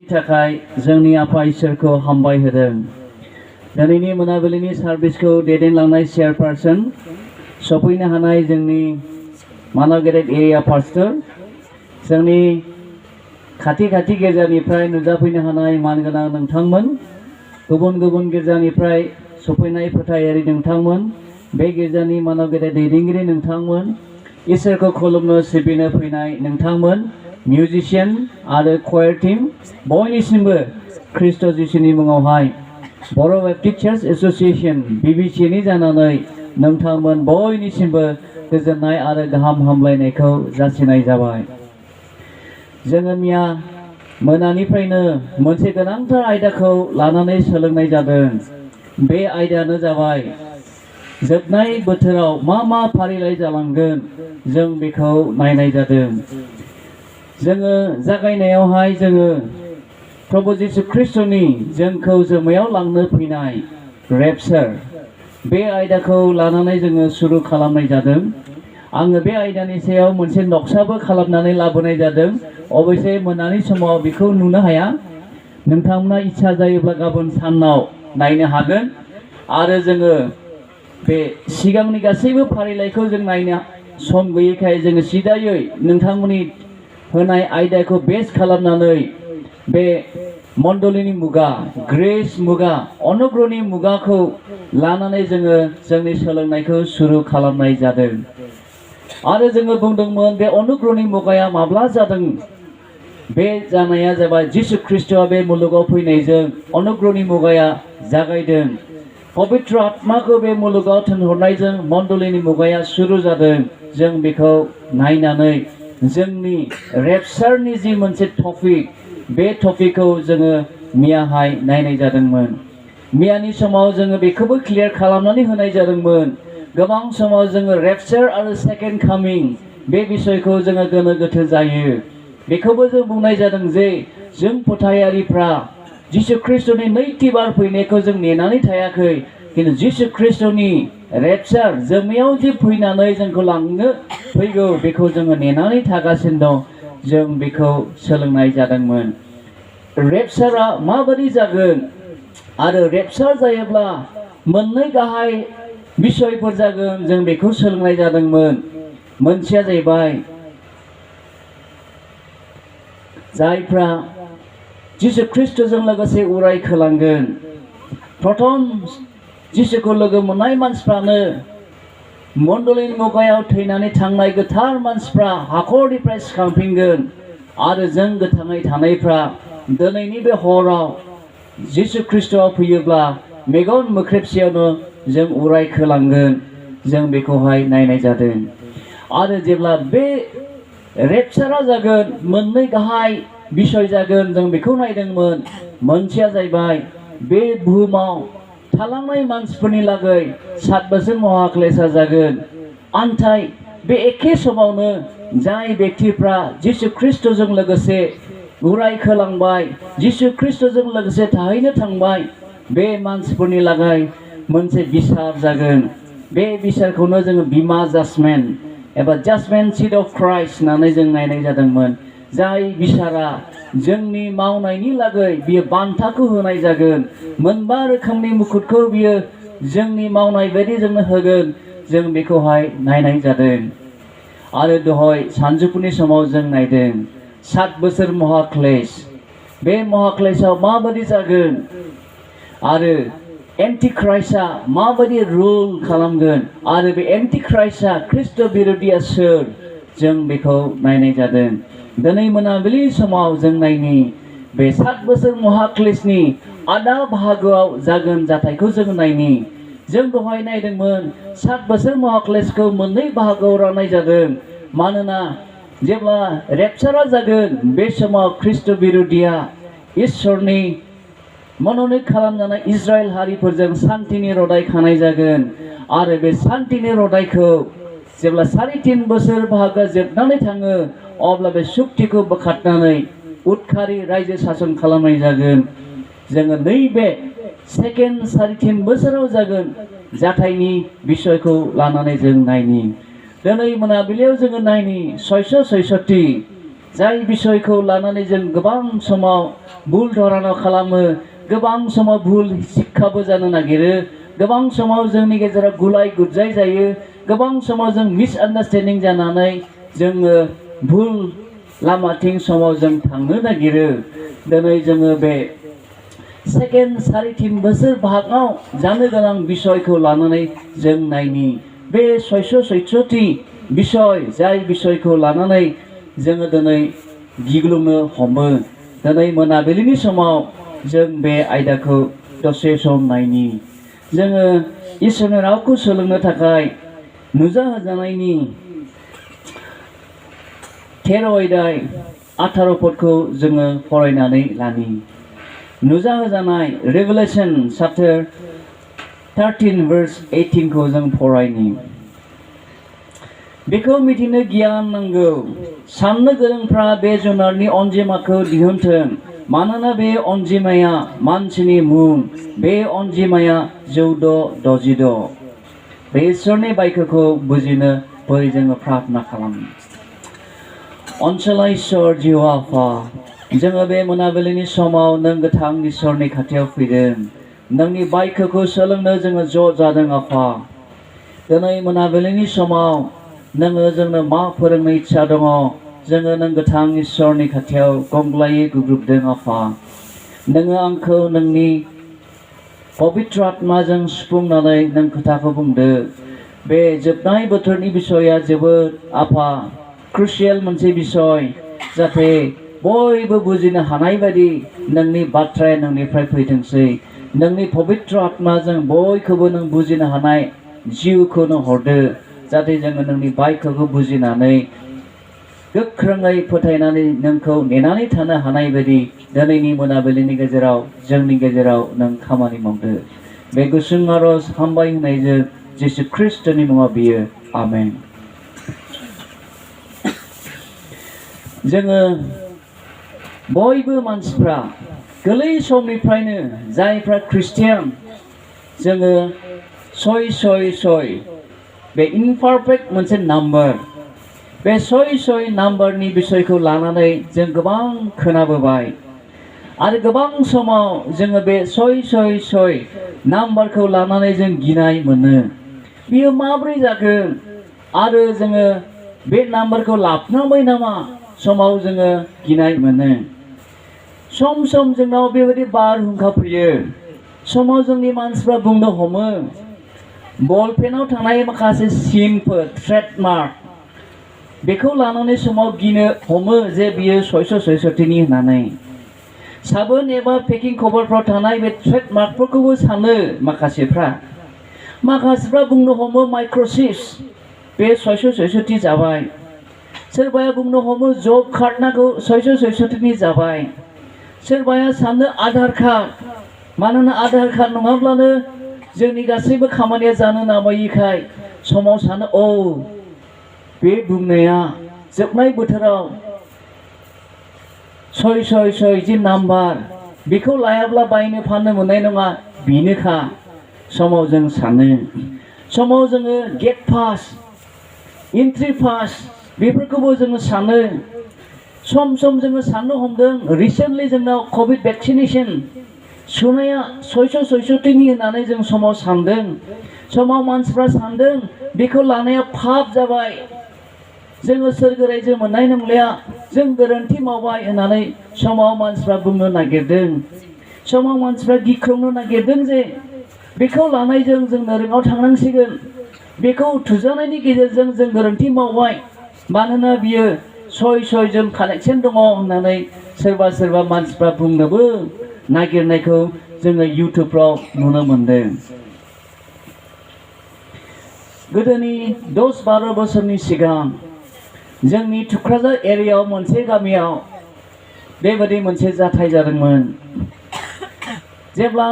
थाखाय जोंनि आफा इसोरखौ हामबाय होदों। दिनैनि मोनाबिलिनि सार्भिसखौ दैदेनलांनाय चेयारपारसन, सफैनो हानाय जोंनि मानव गेदेर एरिया पास्टर, जोंनि खाथि गिर्जानिफ्राय नुजाफैनो हानाय मानगोनां नोंथांमोन, गुबुन गुबुन गिर्जानिफ्राय सफैनाय फोथायारि नोंथांमोन, बे गिर्जानि मानव गेदेर दैदेनगिरि नोंथांमोन, इसोरखौ खुलुमनो सिबिनो फैनाय नोंथांमोन, मिउजिशियान आरो क'यार टीम, बयनिसिमबो ख्रीष्ट जिसुनि मुङावहाय बर' बेप्टिस्ट चार्च एस'सिएशन BBCनि जानानै नोंथांमोन बयनिसिमबो गोजोननाय आरो गाहाम हामलायनायखौ जासिनाय जाबाय। जोङो मैया मोनानिफ्रायनो मोनसे गोनांथार आयदाखौ लानानै सोलोंनाय जादों। बे आयदायानो जाबाय जोबनाय बोथोराव मा फारिलाइ जालांगोन जों बेखौ नायनाय जादों। जोङो जागायनायावहाय जोङो प्रभु जिसु ख्रीष्टनि जोंखौ जोमैयाव लांनो फैनाय रेपचार बे आयदाखौ लानानै जोङो सुरु खालामनाय जादों। आङो बे आयदानि सायाव मोनसे नक्साबो खालामनानै लाबोनाय जादों। अबयसे मोनानि समाव बेखौ नुनो हाया। नोंथांमोना इच्छा जायोब्ला गाबोन सानाव नायनो हागोन। आरो जोङो बे सिगांनि गासैबो फारिलाइखौ जों नायनो सम गैयैखाय जोङो सिदायै नोंथांमोननि होनाय आयदाखौ बेस खालामनानै बे मण्डलिनि मुगा, ग्रेस मुगा, अनुग्रहनि मुगाखौ लानानै जोङो जोंनि सोलोंनायखौ सुरु खालामनाय जादों। आरो जोङो बुंदोंमोन बे अनुग्रहनि मुगाया माब्ला जादों? बे जानाया जाबाय जिसु ख्रीष्टआ बे मुलुगाव फैनायजों अनुग्रहनि मुगाया जागायदों। पवित्र आत्माखौ बे मुलुगाव थिनहरनायजों मण्डलिनि मुगाया सुरु जादों। जों बेखौ नायनानै जोंनि रेपचारनि जि मोनसे टपिक, बे टपिकखौ जोङो मैयाहाय नायनाय जादोंमोन। मैयानि समाव जोङो बेखौबो क्लियार खालामनानै होनाय जादोंमोन। गोबां समाव जोङो रेपचार आरो सेकेन्ड कामिं बे बिसयखौ जोङो गोनो गोथो जायो। बेखौबो जों बुंनाय जादों जे जों फोथायारिफ्रा जिसु ख्रीष्टनि नैथि बार फैनायखौ जों नेनानै थायाखै, किन्तु जिसु ख्रीष्टनि रेपचार जोमैयाव जे फैनानै जोंखौ लांनो फैगौ बेखौ जोङो नेनानै थागासिनो दं। जों बेखौ सोलोंनाय जादोंमोन। रेपचारा माबायदि जागोन आरो रेपचार जायोब्ला मोननै गाहाय बिसयफोर जागोन, जों बेखौ सोलोंनाय जादोंमोन। मोनसेया जाहैबाय जायफ्रा जिसु ख्रीष्टजों लोगोसे उरायखोलांगोन। प्रथम जिसुखौ लोगो मोननाय मानसिफ्रानो मण्डलिनि मुगायाव थैनानै थांनाय गोथार मानसिफ्रा हाखरनिफ्राय सिखांफिनगोन। आरो जों गोथाङै थानायफ्रा दिनैनि बे हराव जिसु ख्रीष्टआ फैयोब्ला मेगन मोख्रेबसेयावनो जों उरायखोलांगोन। जों बेखौहाय नायनाय जादों। आरो जेब्ला बे रेपचारा जागोन, मोननै गाहाय बिसय जागोन, जों बेखौ नायदोंमोन। मोनसेया जाहैबाय बे बुहुमाव थालांनाय मानसिफोरनि लागै 7 बोसोर महाक्लेशा जागोन। आन्थाय बे एखे समावनो जाय बेक्तिफ्रा जिसु ख्रीष्टजों लोगोसे उरायखोलांबाय, जिसु ख्रीष्टजों लोगोसे थाहैनो थांबाय, बे मानसिफोरनि लागै मोनसे बिसार जागोन। बे बिसारखौनो जोङो बिमा जाजमेन्ट एबा जाजमेन्ट सीट अफ क्राइस्ट होननानै जों नायनाय जादोंमोन। जाय बिसारा जोंनि मावनायनि लागै बियो बान्थाखौ होनाय जागोन। मोनबा रोखोमनि मुकुटखौ बियो जोंनि मावनाय बायदि जोंनो होगोन। जों बेखौहाय नायनाय जादों। आरो दहाय सानजौफुनि समाव जों नायदों 7 बोसोर महाक्लेश। बे महाक्लेशआव माबायदि जागोन आरो एन्टिख्राइस्टआ माबायदि रुल खालामगोन आरो बे एन्टिख्राइस्टआ ख्रीष्ट बिरोधिया सोर, जों बेखौ नायनाय जादों। दिनै मोनाबिलि समाव जों नायनि बे 7 बोसोर महाक्लेशनि आधा बाहागोआव जागोन जाथायखौ जों नायनि। जों दहाय नायदोंमोन 7 बोसोर महाक्लेशखौ मोननै बाहागोआव राननाय जादों। मानोना जेब्ला रेपचारा जागोन, बे समाव ख्रीष्ट बिरोधिया इसोरनि मन'नित खालामजानाय इजराइल हारिफोरजों सान्थिनि रदाय खानाय जागोन। आरो बे सान्थिनि रदायखौ जेब्ला 3.5 बोसोर बाहागोआ जोबनानै थाङो, अब्ला बे सुक्तिखौ बोखारनानै उदखारि रायजो सासन खालामनाय जागोन। जोङो नैबे सेकेन्ड 3.5 बोसोराव जागोन जाथायनि बिसयखौ लानानै जों नायनि। दिनै मोनाबिलियाव जोङो नायनि 666 जाय बिसयखौ लानानै जों गोबां समाव भुल धारना खालामो, गोबां समाव भुल शिक्षाबो जानो नागिरो, गोबां समाव जोंनि गेजेराव गुलाय गुजाय जायो, गोबां समाव जों मिसआन्डारस्टेन्डिं जानानै जोङो भुल लामाथिं समाव जों थांनो नागिरो। दिनै जोङो बे सेकेन्ड 3.5 बोसोर भागाव जानो गोनां बिसयखौ लानानै जों नायनि बे 666 बिसय, जाय बिसयखौ लानानै जोङो दिनै गिग्लुंनो हमो। दिनै मोनाबिलिनि समाव जों बे आयदाखौ दसे सम नायनि। जोङो इसोरनि रावखौ सोलोंनो थाखाय नुजाहोजानायनि 13 अध्याय 18 पदखौ जोङो फरायनानै लानि। नुजाहोजानाय रेभेलेशन चैप्टार 13 verse 18 खौ जों फरायनि। बेखौ मिथिनो गियान नांगौ। साननो गोरोंफ्रा बे जुनारनि अनजिमाखौ दिहुनथों, मानोना बे अनजिमाया मानसिनि मुं, बे अनजिमाया 1466। बे इसोरनि बायखोखौ बुजिनो फै जोङो प्रार्थना खालामो। अनसुला इसोर जिउ आफा, जोङो बे मोनाबिलिनि समाव नों गोथां इसोरनि खाथियाव फैदों। नोंनि बायखोखौ सोलोंनो जोङो ज' जादों आफा। दिनै मोनाबिलिनि समाव नोङो जोंनो मा फोरोंनो इच्छा दङ, जोङो नों गोथां इसोरनि खाथियाव गंग्लायै गुग्रुबदों आफा। नोङो आंखौ नोंनि पबित्र आत्माजों सुफुंनानै नों खोथाखौ बुंदो। बे जोबनाय बोथोरनि बिसया जोबोद आफा क्रुसियेल मोनसे बिसय, जाहाथे बयबो बुजिनो हानाय बायदि नोंनि बाथ्राया नोंनिफ्राय फैथोंसै। नोंनि पबित्र आत्माजों बयखौबो नों बुजिनो हानाय जिउखौ नों हरदो, जाहाथे जोङो नोंनि बायखोखौ बुजिनानै गोख्रोङै फोथायनानै नोंखौ नेनानै थानो हानाय बायदि दिनैनि मोनाबिलिनि गेजेराव जोंनि गेजेराव नों खामानि मावदो। बे गुसुं आरज हामबाय होनायजों जिसु ख्रिस्टनि मुङाव बियो आमेन। जोङो बयबो मानसिफ्रा गोरलै समनिफ्रायनो जायफ्रा ख्रिस्टियान, जोङो 666 बे इनपारफेक्ट मोनसे नाम्बार, बे 666 नाम्बारनि बिसयखौ लानानै जों गोबां खोनाबोबाय आरो गोबां समाव जोङो बे 666 नाम्बारखौ लानानै जों गिनाय मोनो। बियो माब्रै जागोन आरो जोङो बे नाम्बारखौ लाफ्लांबाय नामा समाव जोङो गिनाय मोनो। सम सम जोंनाव बेबायदि बारहुंखा फैयो। समाव जोंनि मानसिफ्रा बुंनो हमो, बल पेनाव थानाय माखासे सिनफोर, ट्रेडमार्क, बेखौ लानानै समाव गिनो हमो जे बियो 666 होननानै। साबोन एबा पेकिं कभारफ्राव थानाय बे ट्रेडमार्कफोरखौबो सानो माखासेफ्रा। माखासेफ्रा बुंनो हमो माइक्र'चिप्स, बे 666 जाबाय। सोरबाया बुंनो हमो जब कार्ड नांगौ, 666 जाबाय। सोरबाया सानो आधार कार्ड, मानोना आधार कार्ड नङाब्लानो जोंनि गासैबो खामानिया जानो नामायिखाय समाव सानो बे बुंनाया जोबनाय बोथोराव 666 जि नाम्बार, बेखौ लायाब्ला बायनो फाननो मोननाय नङा, बेनोखा समाव जों सानो। समाव जोङो गेट पास, एन्ट्रि पास, बेफोरखौबो जोङो सानो। सम सम जोङो साननो हमदों, रिसेन्टलि जोंनाव कभिड भेक्सिनेसन सुनाया 666 होननानै जों समाव सानदों। समाव मानसिफ्रा सानदों बेखौ लानाया पाप जाबाय, जोङो सोरगोरायजों मोननाय नंलिया, जों गोरोन्थि मावबाय होननानै समाव मानसिफ्रा बुंनो नागिरदों। समाव मानसिफ्रा गिख्रंनो नागिरदों जे बेखौ लानायजों जों नोरोङाव थांनांसिगोन, बेखौ थुजानायनि गेजेरजों जों गोरोन्थि मावबाय, मानोना बियो 666 जों कानेक्सन दङ होननानै सोरबा सोरबा मानसिफ्रा बुंनोबो नागिरनायखौ जोङो इउटुबफ्राव नुनो मोनदों। गोदोनि 10-12 बोसोरनि सिगां जोंनि थुक्राझार एरियायाव मोनसे गामियाव बेबायदि मोनसे जाथाय जादोंमोन। जेब्ला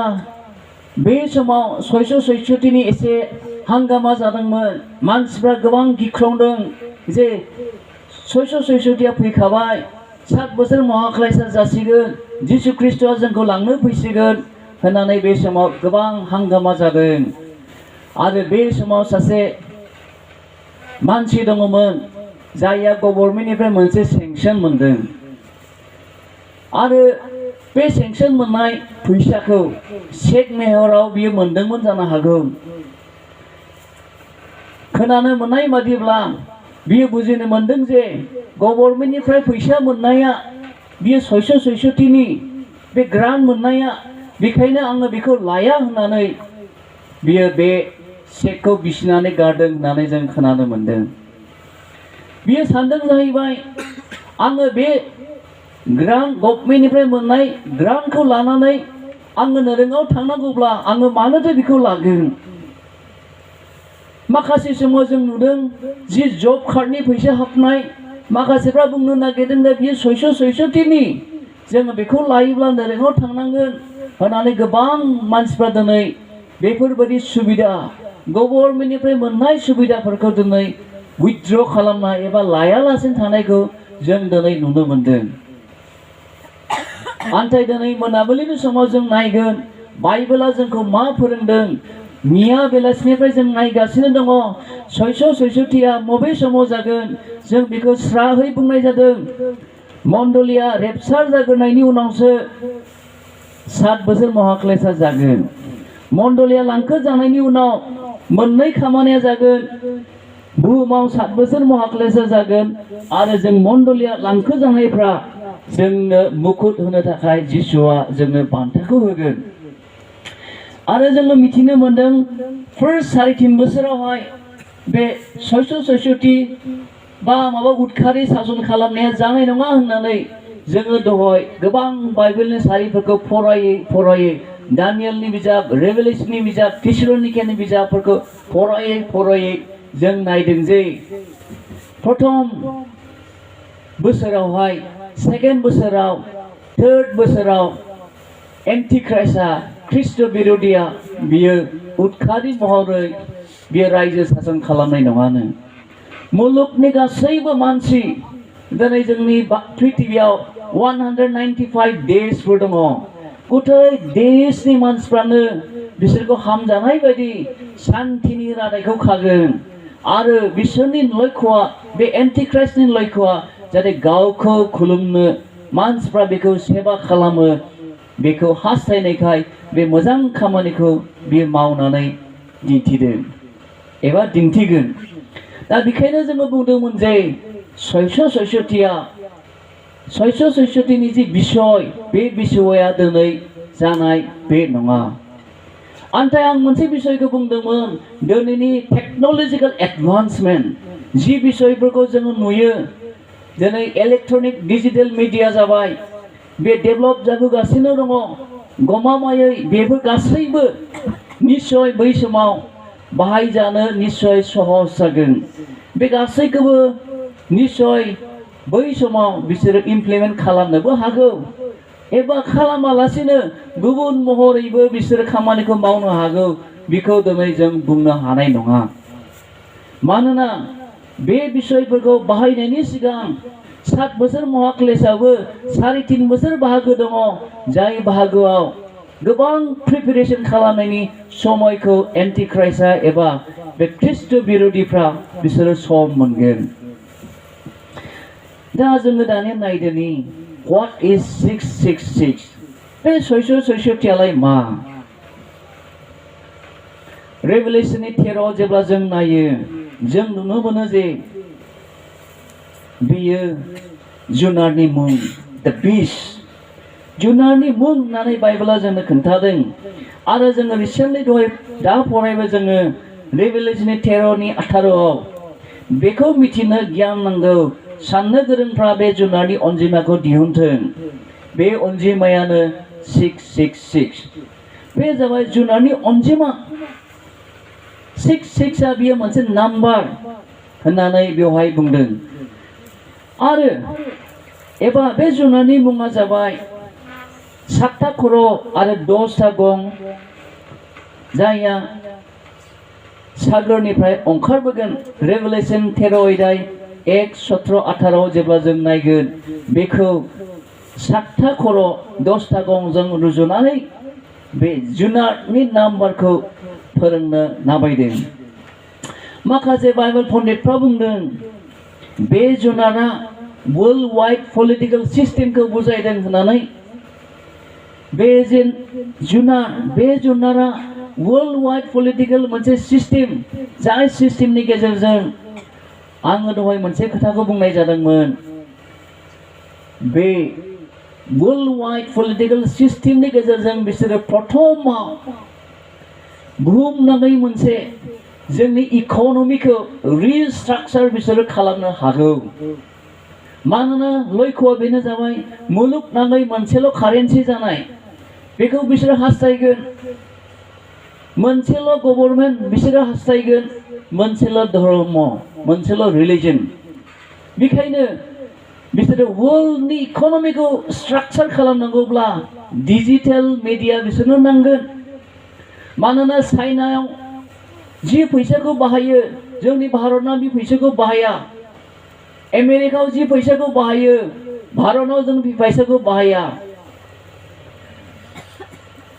बे समाव 666 एसे हांगामा जादोंमोन, मानसिफ्रा गोबां गिख्रंदों जे 666 फैखाबाय, 7 बोसोर महाक्लेशा जासिगोन, जिसु ख्रिस्ट'आ जोंखौ लांनो फैसिगोन होननानै बे समाव गोबां हांगामा जादों। आरो बे समाव सासे मानसि दङमोन जायहा गभर्नमेन्टनिफ्राय मोनसे सेंसन मोनदों आरो बे सेंसन मोननाय फैसाखौ चेक महराव बियो मोनदोंमोन जानो हागौ खोनानो मोननाय बादिब्ला बियो बुजिनो मोनदों जे गभर्नमेन्टनिफ्राय फैसा मोननाया बियो 666 बे ग्रान्ट मोननाया बेखायनो आङो बेखौ लाया होननानै बियो बे चेकखौ बिसिनानै गारदों होननानै जों खोनानो मोनदों बियो सानदों जाहैबाय आङो बे ग्रान्ट गभर्नमेन्टनिफ्राय मोननाय ग्रान्टखौ लानानै आङो नोरोङाव थांनांगौब्ला आङो मानोथो बेखौ लागोन माखासे समाव जों नुदों जि जब कार्डनि फैसा हाबनाय माखासेफ्रा बुंनो नागिरदों दा बियो 666 जोङो बेखौ लायोब्ला नोरोङाव थांनांगोन होननानै गोबां मानसिफ्रा दिनै बेफोरबायदि सुबिदा गभर्नमेन्टनिफ्राय मोननाय सुबिदाफोरखौ दिनै उइथड्र खालामनाय एबा लायालासिनो थानायखौ जों दिनै नुनो मोनदों नाथाय दिनै मोनाबिलिनि समाव जों नायगोन बाइबेला जोंखौ मा फोरोंदों मिया बेलासिनिफ्राय जों नायगासिनो दङ 666 बबे समाव जागोन जों बेखौ स्राहै बुंनाय जादों मण्डलिया रेपसार जाग्रोनायनि उनावसो 7 बोसोर महाक्लेशा जागोन मण्डलिया लांखो जानायनि उनाव मोननै खामानिया जागोन बुहुमाव 7 बोसोर महाक्लेशा जागोन आरो जों मण्डलिया लांखो जानायफ्रा जोंनो मुकुट होनो थाखाय जिसुआ जोंनो बान्थाखौ होगोन आरो जोङो मिथिनो मोनदों फार्स्ट 3.5 बोसोरावहाय बे 666 बा माबा उदखारि सासन खालामनाया जानाय नङा होननानै जोङो दहाय गोबां बाइबेलनि सारिफोरखौ फरायै दानियेलनि बिजाब रेभेलेशननि बिजाब थिस्सलनिकेनि बिजाबफोरखौ फरायै जों नायदों जे प्रथम बोसोरावहाय सेकेन्ड बोसोराव थर्ड बोसोराव एन्टिख्राइस्टआ ख्रिस्ट बिरोधिया बियो उदखारि महरै बियो रायजो सासन खालामनाय नङानो मुलुगनि गासैबो मानसि दिनै जोंनि पृथिबियाव 195 देशफोर दङ गथै देशनि मानसिफ्रानो बिसोरखौ हामजानाय बायदि शान्तिनि रादायखौ खागोन आरो बिसोरनि लक्ष्यआ बे एन्टिख्राइस्टनि लक्ष्यआ जाहाथे गावखौ खुलुमनो मानसिफ्रा बेखौ सेवा खालामो बेखौ हास्थायनायखाय बे मोजां खामानिखौ बियो मावनानै दिन्थिदों एबा दिन्थिगोन दा बेखायनो जोङो बुंदोंमोन जे 666 नि जि बिसय बे बिसयआ दिनै जानाय बे नङा नाथाय आं मोनसे बिसयखौ बुंदोंमोन दिनैनि टेक्न'लजिकेल एडभान्समेन्ट जि बिसयफोरखौ जोङो नुयो दिनै इलेक्ट्रनिक डिजिटेल मिडिया जाबाय बे डेभेलप जाबोगासिनो दङ गमामायै बेफोर गासैबो निश्चय बै समाव बाहायजानो निश्चय सहज जागोन बे गासैखौबो निश्चय बै समाव बिसोरो इमप्लिमेन्ट खालामनोबो हागौ एबा खालामालासिनो गुबुन महरैबो बिसोरो खामानिखौ मावनो हागौ बेखौ दिनै जों बुंनो हानाय नङा मानोना बे बिसयफोरखौ बाहायनायनि सिगां 7 बोसोर महाक्लेशआबो 3.5 बोसोर बाहागो दङ जाय बाहागोआव गोबां प्रिपेरेसन खालामनायनि समायखौ एन्टिख्राइस्टआ एबा बे ख्रिस्ट बिरोधिफ्रा बिसोरो सम मोनगोन दा जोङो दानिया नायदोनि what is 666 बे 666 आलाय मा रेभेलेशननि 13 जेब्ला जों नायो जों नुनो मोनो जे बियो जुनारनि मुं द बीस्ट जुनारनि मुं होननानै बाइबेला जोंनो खोन्थादों आरो जोङो रिसेन्टलि दहाय दा फरायबाय जोङो रेभेलेशननि 13 18 बेखौ मिथिनो गियान नांगौ साननो गोरोंफ्रा बे जुनारनि अनजिमाखौ दिहुनथों बे अनजिमायानो 666 बे जाबाय जुनारनि अनजिमा 66 बियो मोनसे नाम्बार होननानै बेवहाय बुंदों आरो एबा बे जुनारनि मुङा जाबाय 7 खर' आरो 10 गं जायहा सागरनिफ्राय ओंखारबोगोन रेभेलेशन 13 अध्याय 1 17 18 जेब्ला जों नायगोन बेखौ 7 खर' 10 गंजों रुजुनानै बे जुनारनि नाम्बारखौ फोरोंनो नाबायदों माखासे बाइबेल पण्डितफ्रा बुंदों बे जुनारा वर्ल्ड वाइड पलिटिकल सिस्टेमखौ बुजायदों होननानै बे जुनारा वर्ल्ड वाइड पलिटिकल मोनसे सिस्टेम जाय सिस्टेमनि गेजेरजों आङो दहाय मोनसे खोथाखौ बुंनाय जादोंमोन बे वर्ल्ड वाइड पलिटिकल सिस्टेमनि गेजेरजों बिसोरो प्रथमाव बुहुमनाङै मोनसे जोंनि इक'नमिखौ रिस्ट्राक्चार बिसोरो खालामनो हागौ मानोना लक्ष्यआ बेनो जाबाय मुलुगनाङै मोनसेल' कारेन्सि जानाय बेखौ बिसोरो हास्थायगोन मोनसेल' गभर्नमेन्ट बिसोरो हास्थायगोन मोनसेल' धर्म मोनसेल' रिलिजन बेखायनो बिसोरो वर्ल्डनि इक'नमिखौ स्ट्राक्चार खालामनांगौब्ला डिजिटेल मिडिया बिसोरनो नांगोन मानोना चाइनायाव जि फैसाखौ बाहायो जोंनि भारतआ बे फैसाखौ बाहाया आमेरिकायाव जि फैसाखौ बाहायो भारतआव जों बे फैसाखौ बाहाया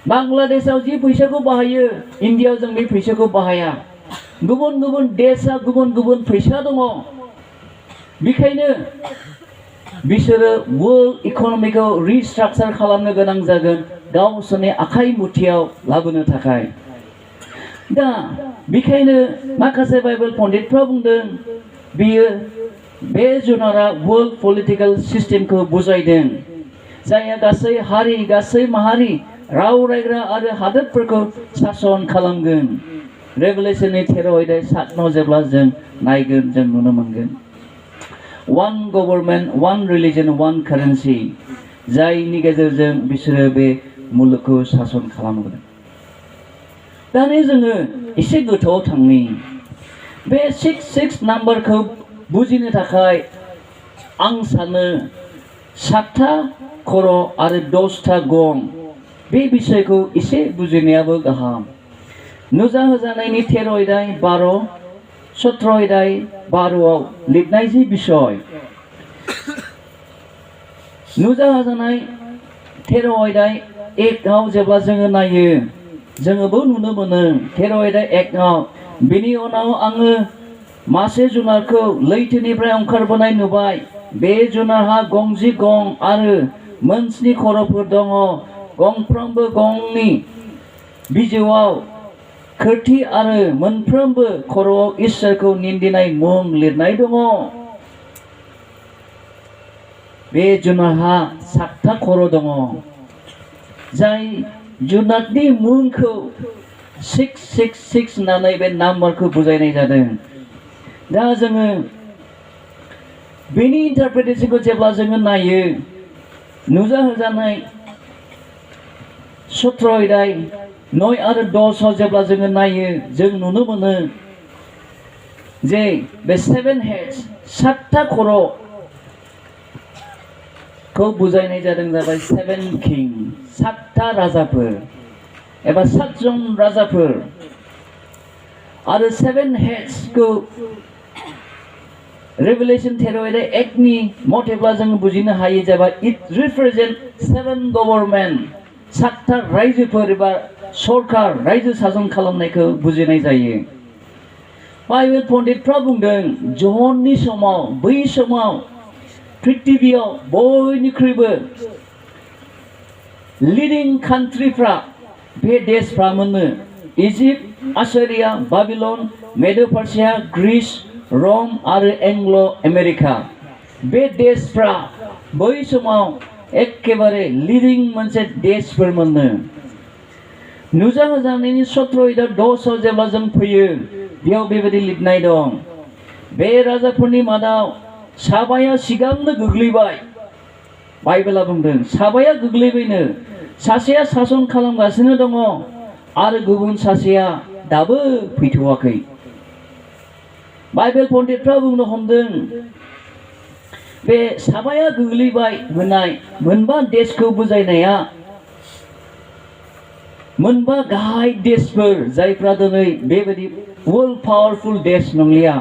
बांलादेशआव जि फैसाखौ बाहायो इन्डियायाव जों बे फैसाखौ बाहाया गुबुन गुबुन देशआ गुबुन गुबुन फैसा दङ बेखायनो बिसोरो वर्ल्ड इक'नमिखौ रिस्ट्राक्चार खालामनो गोनां जागोन गावसोरनि आखाइ मुथियाव लाबोनो थाखाय दा बेखायनो माखासे बाइबेल पण्डितफ्रा बुंदों बियो बे जुनारा वर्ल्ड पलिटिकल सिस्टेमखौ बुजायदों जायहा गासै हारि गासै माहारि राव रायग्रा आरो हादोरफोरखौ सासन खालामगोन रेभेलेशननि 13:7 जेब्ला जों नायगोन जों नुनो मोनगोन one government one religion one currency जायनि गेजेरजों बिसोरो बे मुलुगखौ सासन खालामगोन दानि जोङो एसे गोथौआव थांनि बे 66 नाम्बारखौ बुजिनो थाखाय आं सानो 7था खर' आरो 10था गं बे बिषयखौ एसे बुजिनायाबो गाहाम नुजाहोजानायनि 13:12 17:12 लिरनाय जि बिषय नुजाहोजानाय 13:1 जेब्ला जोङो नायो जोङोबो नुनो मोनो 13:1 बिनि उनाव आङो मासे जुनारखौ लैथोनिफ्राय ओंखारबोनाय नुबाय बे जुनारहा गंजि गं आरो मोनस्नि खर'फोर दङ गंफ्रोमबो गंनि बिजौआव खोरथि आरो मोनफ्रोमबो खर'आव इसोरखौ निन्दिनाय मुं लिरनाय दङ बे जुनारहा 7था खर' दङ जाय जुनारनि मुंखौ 666 होननानै बे नाम्बारखौ बुजायनाय जादों दा जोङो बेनि इन्टारप्रिटेशनखौ जेब्ला जोङो नायो नुजाहोजानाय 17:9 आरो 10 जेब्ला जोङो नायो जों नुनो मोनो जे बे 7 हेड्स 7था खर' खौ बुजायनाय जादों जाबाय 7 किं 7था राजाफोर एबा 7 जन राजाफोर आरो 7 हेड्स खौ रेभेलेशन 13:1 नि मथेब्ला जों बुजिनो हायो जाबाय इट रिप्रेजेन्ट 7 गभर्नमेन्ट 7था रायजोफोर एबा सरकार रायजो सासन खालामनायखौ बुजिनाय जायो बाइबेल पण्डितफ्रा बुंदों ज'ननि समाव बै समाव पृथ्वीयाव बयनिख्रुइबो लिडिं कान्ट्रिफ्रा बे देशफ्रामोननो इजिप्ट आसिरिया बाबिलन मेडो पार्सिया ग्रीस रम आरो एंग्ल' आमेरिका बे देशफ्रा बै समाव एखेबारे लिडिं मोनसे देशफोरमोननो नुजाहोजानायनि 17:10 जेब्ला जों फैयो बेयाव बेबायदि लिरनाय दं बे राजाफोरनि मादाव साबाया सिगांनो गोग्लैबाय बाइबेला बुंदों साबाया गोग्लैबायनो सासेया सासन खालामगासिनो दङ आरो गुबुन सासेया दाबो फैथ'वाखै बाइबेल पण्डितफ्रा बुंनो हमदों बे साबाया गोग्लैबाय होननाय मोनबा देशखौ बुजायनाया मोनबा गाहाय देशफोर जायफ्रा दिनै बेबायदि वर्ल्ड पावरफुल देश नंलिया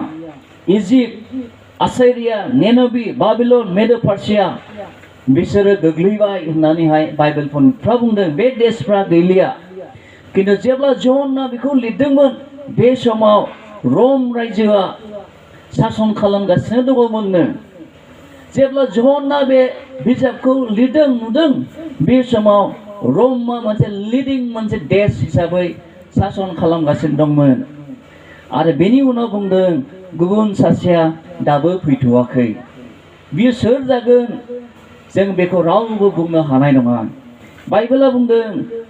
इजिप्ट आसिरिया नेनबी बाबिलन मेडो पार्सिया बिसोरो गोग्लैबाय होननानैहाय बाइबेल पण्डितफ्रा बुंदों बे देशफ्रा गैलिया किन्तु जेब्ला ज'नआ बेखौ लिरदोंमोन बे समाव रम रायजोआ सासन खालामगासिनो दङमोननो जेब्ला ज'ना बे बिजाबखौ लिरदों नुदों बे समाव रमआ मोनसे लिडिं मोनसे देश हिसाबै सासन खालामगासिनो दंमोन आरो बेनि उनाव बुंदों गुबुन सासेया दाबो फैथ'वाखै बियो सोर जागोन जों बेखौ रावबो बुंनो हानाय नङा बाइबेला बुंदों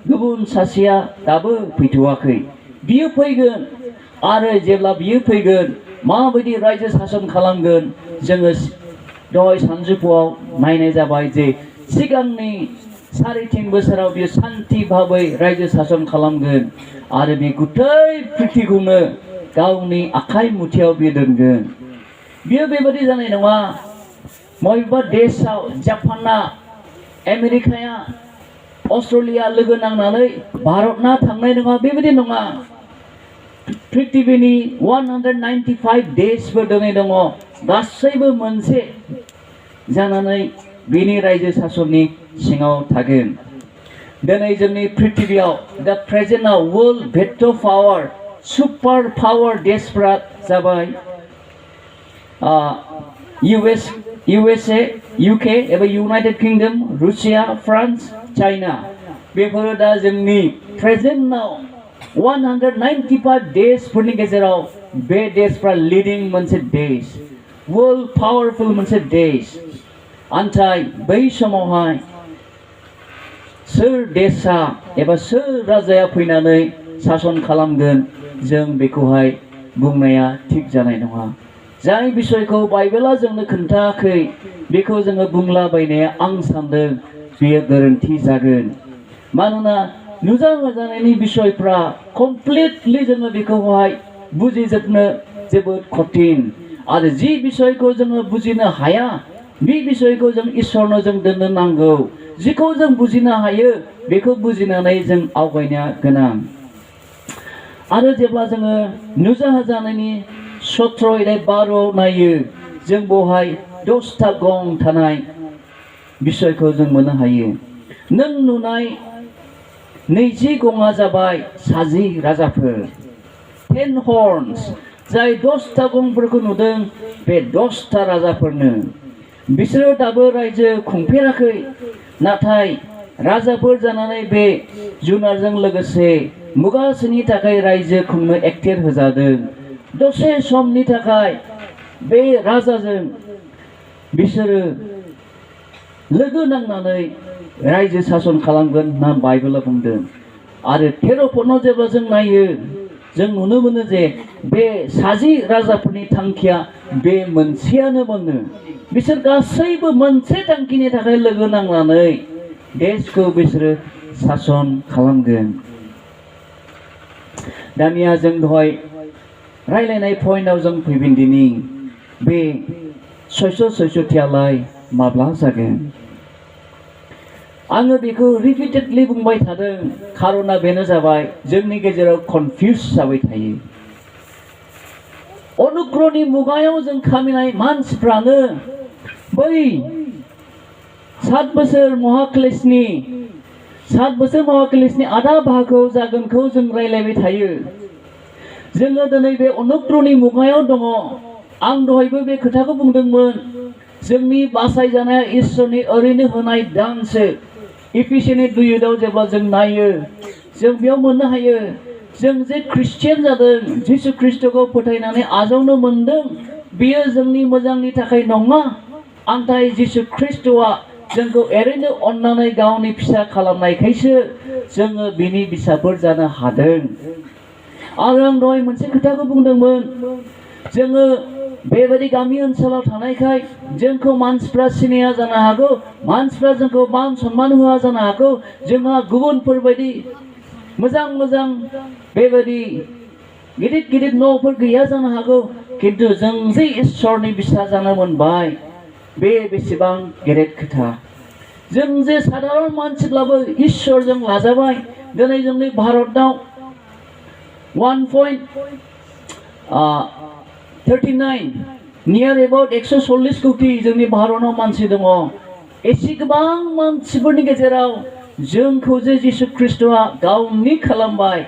गुबुन सासेया दाबो फैथ'वाखै बियो फैगोन आरो जेब्ला बियो फैगोन माबायदि रायजो सासन खालामगोन जोङो दहाय सानजौफुआव नायनाय जाबाय जे सिगांनि 3.5 बोसोराव बियो शान्ति भाबै रायजो सासन खालामगोन आरो बे गुथै पृथ्वीखौनो गावनि आखाइ मुथियाव बियो दोनगोन बियो बेबायदि जानाय नङा बबेबा देशआव जापाना आमेरिकाया अस्ट्रेलिया लोगो नांनानै भारतना थांनाय नङा बेबायदि नङा पृथ्वीनि 195 देशफोर दङ गासैबो मोनसे जानानै बिनि रायजो सासननि सिङाव थागोन दिनै जोंनि पृथ्वीयाव दा प्रेजेन्टआव वर्ल्ड भेट' पावार सुपार पावार देशफोरा जाबाय USA UK एबा United kingdom Russia France China बेफोरो दा जोंनि प्रेजेन्टआव 195 देशफोरनि गेजेराव बे देशफ्रा लिडिं मोनसे देश वर्ल्ड पावरफुल मोनसे देश आन्थाय बै समावहाय सोर देशा एबा सोर राजाया फैनानै सासन खालामगोन जों बेखौहाय बुंनाया थिग जानाय नङा जाय बिसयखौ बाइबेला जोंनो खोन्थायाखै बेखौ जोङो बुंलाबायनाया आं सान्दों बेयो गोरोन्थि जागोन मानोना नुजाजानायनि बिसयफ्रा कमप्लिटलि जोङो बेखौहाय बुजिजोबनो जोबोद कठिन आरो जि बिसयखौ जोङो बुजिनो हाया बे बिसयखौ जों इसोरनो जों दोननो नांगौ जिखौ जों बुजिनो हायो बेखौ बुजिनानै जों आवगायनो गोनां आरो जेब्ला जोङो नुजाजानायनि 17-12 नायो जों बेवहाय 10टा गं थानाय बिसयखौ जों मोननो हायो नों नुनाय 20 गङा जाबाय साजि राजाफोर 10 हर्न्स जाय 10टा गंफोरखौ नुदों बे 10टा राजाफोरनो बिसोरो दाबो रायजो खुंफेराखै नाथाय राजाफोर जानानै बे जुनारजों लोगोसे मुगासेनि थाखाय रायजो खुंनो एक्टेर होजादों दसे समनि थाखाय बे राजाजों बिसोरो लोगो नांनानै रायजो सासन खालामगोन होनना बाइबेला बुंदों आरो 13 पदआव जेब्ला जों नायो जों नुनो मोनो जे बे साजि राजाफोरनि थांखिया बे मोनसेयानो मोनो बिसोर गासैबो मोनसे थांखिनि थाखाय लोगो नांनानै देशखौ बिसोरो सासन खालामगोन दानिया जों दहाय रायलायनाय पइन्टआव जों फैफिन दिनि बे 666थियालाय माब्ला जागोन आङो बेखौ रिपिटेडलि बुंबाय थादों खारना बेनो जाबाय जोंनि गेजेराव कनफ्यूज जाबाय थायो अनुग्रहनि मुगायाव जों खामिनाय मानसिफ्रानो बै 7 बोसोर महाक्लेशनि आधा बाहागोआव जागोनखौ जों रायलायबाय थायो जोङो दिनै बे अनुग्रहनि मुगायाव दङ आं दहायबो बे खोथाखौ बुंदोंमोन जोंनि बासायजानाया इसोरनि ओरैनो होनाय दानसो इफिसियानि 2:8 जेब्ला जों नायो जों बेयाव मोननो हायो जों जे ख्रिस्टियान जादों जिसु ख्रिस्टखौ फोथायनानै आजावनो मोनदों बेयो जोंनि मोजांनि थाखाय नङा आन्थाय जिसु ख्रिस्टआ जोंखौ ओरैनो अननानै गावनि फिसा खालामनायखायसो जोङो बिनि फिसाफोर जानो हादों आरो आं दहाय मोनसे खोथाखौ बुंदोंमोन जोङो बेबायदि गामि ओनसोलाव थानायखाय जोंखौ मानसिफ्रा सिनाया जानो हागौ मानसिफ्रा जोंखौ मान सन्मान होआ जानो हागौ जोंहा गुबुनफोरबायदि मोजां बेबायदि गिदिर न'फोर गैया जानो हागौ किन्तु जों जे इसोरनि फिसा जानो मोनबाय बे बेसेबां गेदेर खोथा जों जे साधारन मानसिब्लाबो इसोरजों लाजाबाय दिनै जोंनि भारतआव 1.39 नियर एबाउट 140 कोटि जोंनि भारतआव मानसि दङ एसे गोबां मानसिफोरनि गेजेराव जोंखौ जे जिसु ख्रिस्टआ गावनि खालामबाय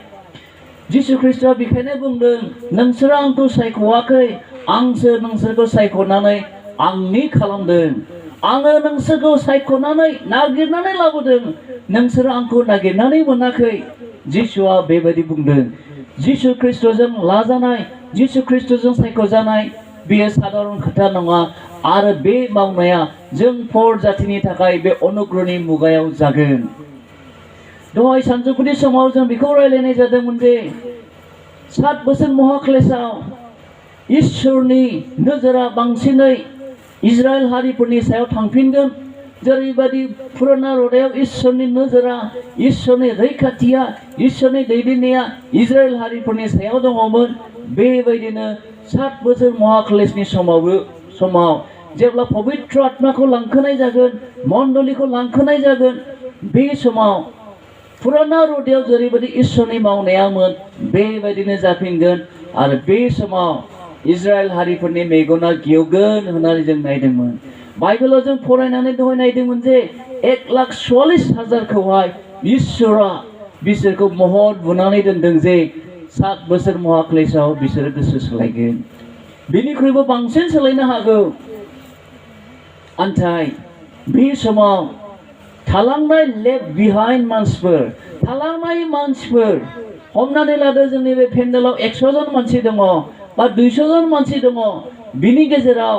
जिसु ख्रिस्टआ बेखायनो बुंदों नोंसोर आंखौ सायख'वाखै आंसो नोंसोरखौ सायख'नानै आंनि खालामदों आङो नोंसोरखौ सायख'नानै नागिरनानै लाबोदों नोंसोर आंखौ नागिरनानै मोनाखै जिसुआ बेबायदि बुंदों जिसु ख्रिस्टजों लाजानाय जिसु ख्रिस्टजों सायख'जानाय बेयो साधारन खोथा नङा आरो बे मावनाया जों फर जातिनि थाखाय बे अनुग्रहनि मुगायाव जागोन दहाय सानजौफुनि समाव जों बेखौ रायलायनाय जादोंमोन जे 7 बोसोर महाक्लेशआव इसोरनि नोजोरा बांसिनै इजराइल हारिफोरनि सायाव थांफिनगोन जेरैबायदि पुराना रदायाव इसोरनि नोजोरा इसोरनि रैखाथिया इसोरनि दैदेननाया इजराइल हारिफोरनि सायाव दङमोन बेबायदिनो 7 बोसोर महाक्लेशनि समाव जेब्ला पवित्र आत्माखौ लांखोनाय जागोन मण्डलीखौ लांखोनाय जागोन बे समाव पुराना रदायाव जेरैबायदि इसोरनि मावनायामोन बेबायदिनो जाफिनगोन आरो बे समाव इजराइल हारिफोरनि मेगना गेवगोन होननानै जों नायदोंमोन बाइबेलाव जों फरायनानै दहाय नायदोंमोन जे 1,44,000खौहाय इसोरा बिसोरखौ महर बुनानै दोनदों जे 7 बोसोर महाक्लेशआव बिसोरो गोसो सोलायगोन बिनिख्रुइबो बांसिन सोलायनो हागौ नाथाय बे समाव थालांनाय लेफ्ट बिहाइन्ड मानसिफोर थालांनाय मानसिफोर हमनानै लादो जोंनि बे पेन्डेलाव 100 जन मानसि दङ बा 200 जन मानसि दङ बिनि गेजेराव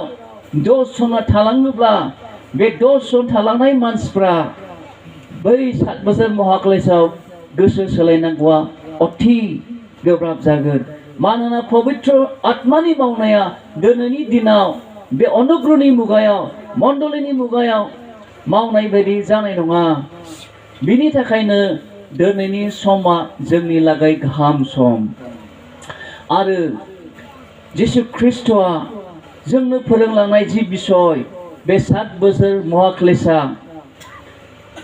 10 जना थालाङोब्ला बे 10 जन थालांनाय मानसिफ्रा बै 7 बोसोर महाक्लेशआव गोसो सोलायनांगौआ अति गोब्राब जागोन मानोना पवित्र आत्मानि मावनाया दिनैनि दिनाव बे अनुग्रहनि मुगायाव मण्डलीनि मुगायाव मावनाय बायदि जानाय नङा बिनि थाखायनो दिनैनि समा जोंनि लागै गाहाम सम आरो जिसु ख्रिस्टआ जोंनो फोरोंलांनाय जि बिसय बे 7 बोसोर महाक्लेशआ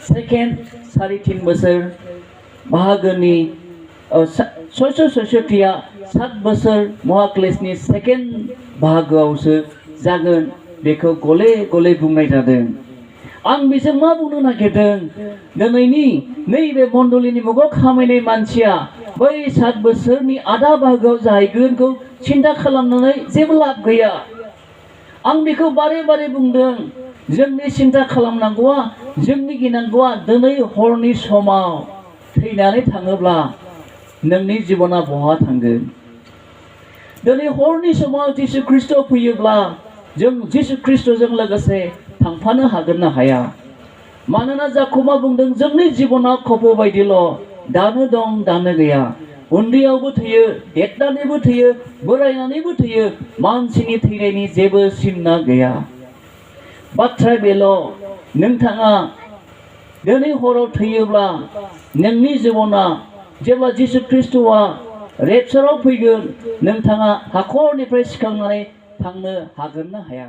सेकेन्ड 3.5 बोसोर बाहागोनि 666 7 बोसोर महाक्लेशनि सेकेन्ड बाहागोआवसो जागोन बेखौ गले गले बुंनाय जादों आं बेजों मा बुंनो नागिरदों दिनैनि नैबे मण्डलीनि मुगायाव खामायनाय मानसिया बै 7 बोसोरनि आधा बाहागोआव जाहैगोनखौ सिन्था खालामनानै जेबो लाब गैया आं बेखौ बारे बारे बुंदों जोंनि सिन्था खालामनांगौआ जोंनि गिनांगौआ दिनै हरनि समाव थैनानै थाङोब्ला नोंनि जिबना बहा थांगोन दिनै हरनि समाव जिसु ख्रिस्ट फैयोब्ला जों जिसु ख्रिस्टजों लोगोसे थांफानो हागोन ना हाया मानोना जाकबआ बुंदों जोंनि जिबना खफ' बायदिल' दानो दं दानो गैया उन्दैयावबो थैयो देरनानैबो थैयो बोरायनानैबो थैयो मानसिनि थैनायनि जेबो सिमना गैया बाथ्राया बेल' नोंथाङा दिनै हराव थैयोब्ला नोंनि जिबना जेब्ला जिसु ख्रिस्टआ रेपचाराव फैगोन नोंथाङा हाखरनिफ्राय सिखांनानै थांनो हागोन ना हाया